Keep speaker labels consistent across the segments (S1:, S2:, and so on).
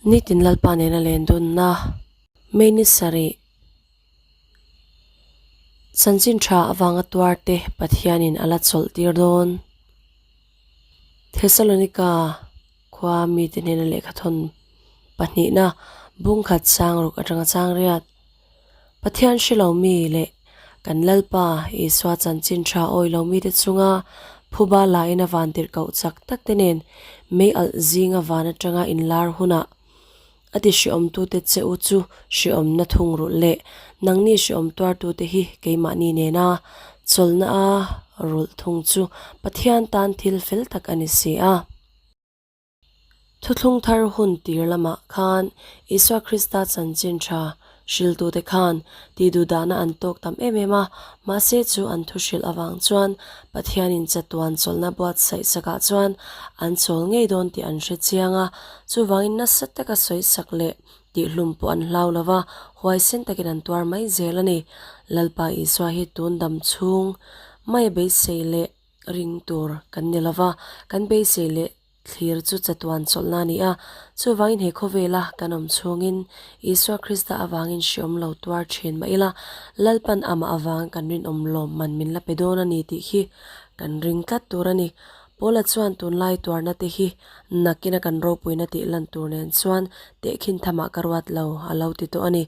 S1: Nitin Lalpa nena len dunna May ni sarih chanchin tha avanga tuarte Pathianin a la chawlh tir dawn. Thesalonika khua mite hnena lehkhathawn pahnihna bungkhat sang ruk atanga chang riat. Pathian hre lo mi leh kan Lalpa Isua chanchin tha awi lo mite chunga phuba lain a van tirhkoh chak tak te nen mei alh zinga van atanga inlar hunah a ti hreawmtute che u chu hreawmna thungrulh leh nangni hreawm tuartute hi keimahni nena chawlhna a rulh thung chu Pathian tan thil fel tak a ni si a. Thuthlung thar hun tir lamah khan Isua Krista chanchin tha hriltute khan tihduhdahna an tawk tam em em a, mahse chu an thu hrilh avang chuan Pathianin chatuan chawlhna buatsaih sakah chuan an chawl ngei dawn tih an hre chiang a, chuvangin nasa taka sawisak leh tihhlum pawh an hlau lo va, huaisen takin an tuar mai zel a ni. Lalpa Isua hi tun dam chhung mai beisei leh ring tur kan ni lo va, kan beisei leh Thlir chu chatuan chawlhna a ni a, chuvangin he khawvela kan awm chhungin Isua Krista avangin hreawm lo tuar thin mah ila, Lalpan amah avanga kan rinawm lawm man min la pe dawn a ni tih hi kan ring tlat tur a ni. Paula chuan tunlai tuarna te hi nakina kan ropuina tih lan tur nen chuan tehkhin thamah ka ruat lo a lo ti tawh a ni.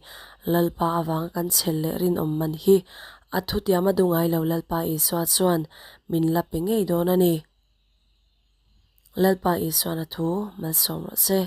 S1: Lalpa avanga kan chhel leh rinawm man hi a thutiam a du ngai lo Lalpa Isua chuan min la pe ngei dawn a ni. Lalpa Isuan a thu malsawm rawh se.